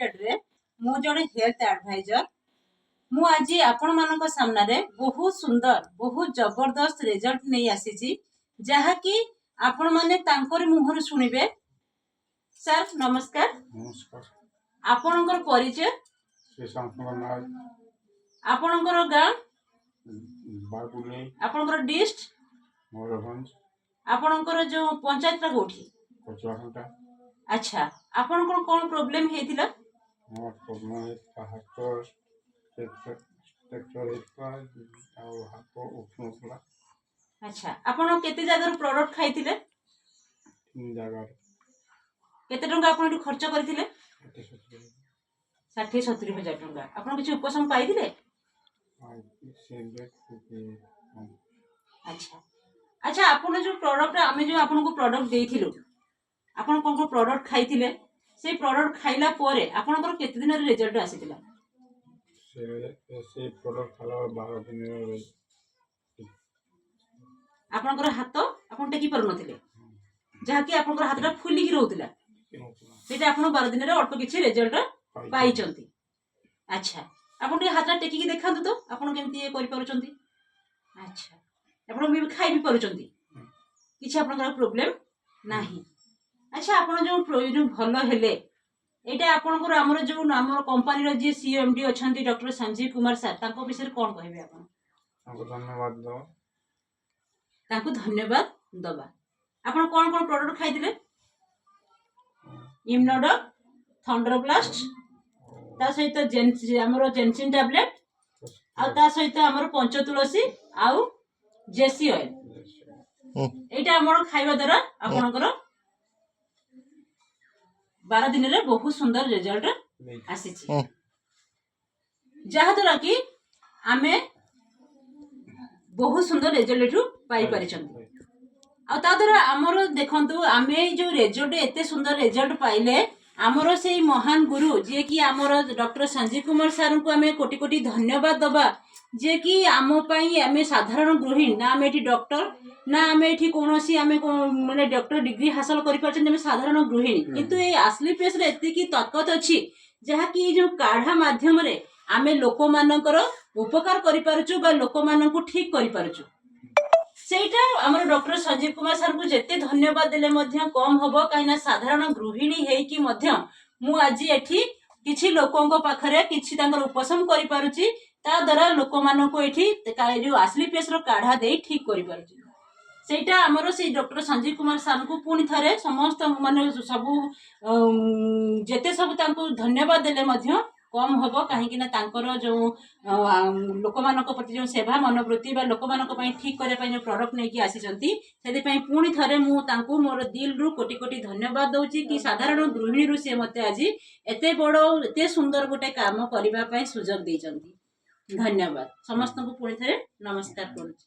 ଲିମିଟେଡରେ ମୁଁ ଜଣେ health adviser. ମୁଁ ଆଜି ଆପଣମାନଙ୍କ ସାମ୍ନାରେ ବହୁତ ସୁନ୍ଦର, ବହୁତ ଜବରଦସ୍ତ ରେଜଲ୍ଟ ନେଇ ଆସିଛି, ଯାହାକି ଆପଣମାନେ ତାଙ୍କରି ମୁହଁରୁ ଶୁଣିବେ। ସାର୍, ନମସ୍କାର। ନମସ୍କାର। ଆପଣଙ୍କର ପରିଚୟ? ଶ୍ରୀଶାନ୍ତ କୁମାର ନାୟକ। ଆପଣଙ୍କର ଗାଁ? ବାଗୁଲି। ଆପଣଙ୍କର ଡିଷ୍ଟ? ମୟୂରଭଞ୍ଜ। ଆପଣଙ୍କର ଯୋଉ ପଞ୍ଚାୟତଟା କୋଉଠି? କଚୁଆଖଣ୍ଟା। ଆଚ୍ଛା, ଆପଣଙ୍କର କ'ଣ ପ୍ରୋବ୍ଲେମ ହେଇଥିଲା? ମୋର ପ୍ରୋବ୍ଲେମ୍ ହେଇଥିଲା, ହାତ ଫ୍ରାକ୍ଚର ହେଇଥିଲା ଆଉ ହାତ ଉଠୁନଥିଲା। ଆଚ୍ଛା, ଆପଣ କେତେ ଜାଗାରୁ ପ୍ରଡକ୍ଟ ଖାଇଥିଲେ? ତିନି ଜାଗାରେ। କେତେ ଟଙ୍କା ଆପଣ ଏଠି ଖର୍ଚ୍ଚ କରିଥିଲେ? 60 70। 60-70 ହଜାର ଟଙ୍କା। ଆପଣ କିଛି ଉପଶମ ପାଇଥିଲେ? ସେ ଟିକେ କମ୍। ଆଚ୍ଛା, ଆପଣ ଯୋଉ ପ୍ରଡକ୍ଟ, ଆମେ ଯୋଉ ଆପଣଙ୍କୁ ପ୍ରଡକ୍ଟ ଦେଇଥିଲୁ, ଆପଣ କ'ଣ କ'ଣ ପ୍ରଡକ୍ଟ ଖାଇଥିଲେ? ସେଇ ପ୍ରଡକ୍ଟ ଖାଇଲା ପରେ ଆପଣଙ୍କର କେତେ ଦିନରେ ରେଜଲ୍ଟ ଆସିଥିଲା? ସେ ପ୍ରଡ଼କ୍ଟ ଖାଇଲା 12 ଦିନରେ। ଆପଣଙ୍କର ହାତ ଆପଣ ଟେକି ପାରୁନଥିଲେ, ଯାହାକି ଆପଣଙ୍କର ହାତଟା ଫୁଲିକି ରହୁଥିଲା। ନଥିଲା। ସେଇଟା ଆପଣ 12 ଦିନରେ ଅଳ୍ପ କିଛି ରେଜଲ୍ଟ ପାଇଛନ୍ତି। ଆଚ୍ଛା, ଆପଣ ଟିକେ ହାତଟା ଟେକିକି ଦେଖାନ୍ତୁ ତ, ଆପଣ କେମିତି ଇଏ କରିପାରୁଛନ୍ତି। ଆଚ୍ଛା, ଆପଣ ବି ଖାଇ ବି ପାରୁଛନ୍ତି, କିଛି ଆପଣଙ୍କର ପ୍ରୋବ୍ଲେମ ନାହିଁ। ଆଚ୍ଛା, ଆପଣ ଯୋଉ ଭଲ ହେଲେ, ଏଇଟା ଆପଣଙ୍କର ଆମର ଯୋଉ ଆମର କମ୍ପାନୀର ଯିଏ ସିଏମଡି ଅଛନ୍ତି, ଡକ୍ଟର ସଞ୍ଜୀବ କୁମାର ସାର୍, ତାଙ୍କ ବିଷୟରେ କ'ଣ କହିବେ ଆପଣ? ତାଙ୍କୁ ଧନ୍ୟବାଦ ଦେବା। ତାଙ୍କୁ ଧନ୍ୟବାଦ ଦବା। ଆପଣ କ'ଣ କ'ଣ ପ୍ରଡକ୍ଟ ଖାଇଥିଲେ? ଇମ୍ନୋଡକ୍, ଥଣ୍ଡର ବ୍ଲାଷ୍ଟ, ତା ସହିତ ଆମର ଜେନସିନ୍ ଟ୍ୟାବଲେଟ୍, ଆଉ ତା ସହିତ ଆମର ପଞ୍ଚତୁଳସୀ ଆଉ ଜେସି ଅଏଲ। ଏଇଟା ଆମର ଖାଇବା ଦ୍ୱାରା ଆପଣଙ୍କର 12 ଦିନରେ ବହୁତ ସୁନ୍ଦର ରେଜଲ୍ଟ ଆସିଛି, ଯାହାଦ୍ୱାରା କି ଆମେ ବହୁତ ସୁନ୍ଦର ରେଜଲ୍ଟ ଏଠୁ ପାଇପାରିଛନ୍ତି। ଆଉ ତା ଦ୍ୱାରା ଆମର ଦେଖନ୍ତୁ, ଆମେ ଏଇ ଯୋଉ ରେଜଲ୍ଟ, ଏତେ ସୁନ୍ଦର ରେଜଲ୍ଟ ପାଇଲେ, ଆମର ସେଇ ମହାନ ଗୁରୁ ଯିଏକି ଆମର ଡକ୍ଟର ସଞ୍ଜୀବ କୁମାର ସାର୍ଙ୍କୁ ଆମେ କୋଟି କୋଟି ଧନ୍ୟବାଦ ଦବା, ଯିଏକି ଆମ ପାଇଁ, ଆମେ ସାଧାରଣ ଗୃହିଣୀ ନା, ଆମେ ଏଠି ଡକ୍ଟର ନା, ଆମେ ଏଠି କୌଣସି ଆମେ ମାନେ ଡକ୍ଟର ଡିଗ୍ରୀ ହାସଲ କରିପାରୁଛନ୍ତି। ଆମେ ସାଧାରଣ ଗୃହିଣୀ, କିନ୍ତୁ ଏଇ ଆସ୍ଲିପିୟସରେ ଏତିକି ତାକତ ଅଛି, ଯାହାକି ଏଇ ଯୋଉ କାଢ଼ା ମାଧ୍ୟମରେ ଆମେ ଲୋକମାନଙ୍କର ଉପକାର କରିପାରୁଛୁ ବା ଲୋକମାନଙ୍କୁ ଠିକ କରିପାରୁଛୁ। ସେଇଟା ଆମର ଡକ୍ଟର ସଞ୍ଜୀବ କୁମାର ସାର୍ଙ୍କୁ ଯେତେ ଧନ୍ୟବାଦ ଦେଲେ ମଧ୍ୟ କମ୍ ହବ, କାହିଁକିନା ସାଧାରଣ ଗୃହିଣୀ ହେଇକି ମଧ୍ୟ ମୁଁ ଆଜି ଏଠି କିଛି ଲୋକଙ୍କ ପାଖରେ କିଛି ତାଙ୍କର ଉପଶମ କରିପାରୁଛି। ତା ଦ୍ୱାରା ଲୋକମାନଙ୍କୁ ଏଠି ଏ ଯୋଉ ଆସ୍ଲିପିୟସର କାଢ଼ା ଦେଇ ଠିକ କରିପାରୁଛି। ସେଇଟା ଆମର ସେଇ ଡକ୍ଟର ସଞ୍ଜୀବ କୁମାର ସାର୍ଙ୍କୁ ପୁଣି ଥରେ ସମସ୍ତ ମାନେ ସବୁ ଯେତେ ସବୁ ତାଙ୍କୁ ଧନ୍ୟବାଦ ଦେଲେ ମଧ୍ୟ କମ୍ ହବ, କାହିଁକି ନା ତାଙ୍କର ଯୋଉ ଲୋକମାନଙ୍କ ପ୍ରତି ଯୋଉ ସେବା ମନୋବୃତ୍ତି ବା ଲୋକମାନଙ୍କ ପାଇଁ ଠିକ କରିବା ପାଇଁ ଯୋଉ ପ୍ରଡକ୍ଟ ନେଇକି ଆସିଛନ୍ତି, ସେଥିପାଇଁ ପୁଣି ଥରେ ମୁଁ ତାଙ୍କୁ ମୋର ଦିଲରୁ କୋଟି କୋଟି ଧନ୍ୟବାଦ ଦଉଛି କି ସାଧାରଣ ଗୃହିଣୀରୁ ସିଏ ମୋତେ ଆଜି ଏତେ ବଡ଼, ଏତେ ସୁନ୍ଦର ଗୋଟେ କାମ କରିବା ପାଇଁ ସୁଯୋଗ ଦେଇଛନ୍ତି। ଧନ୍ୟବାଦ ସମସ୍ତଙ୍କୁ, ପୁଣି ଥରେ ନମସ୍କାର କରୁଛି।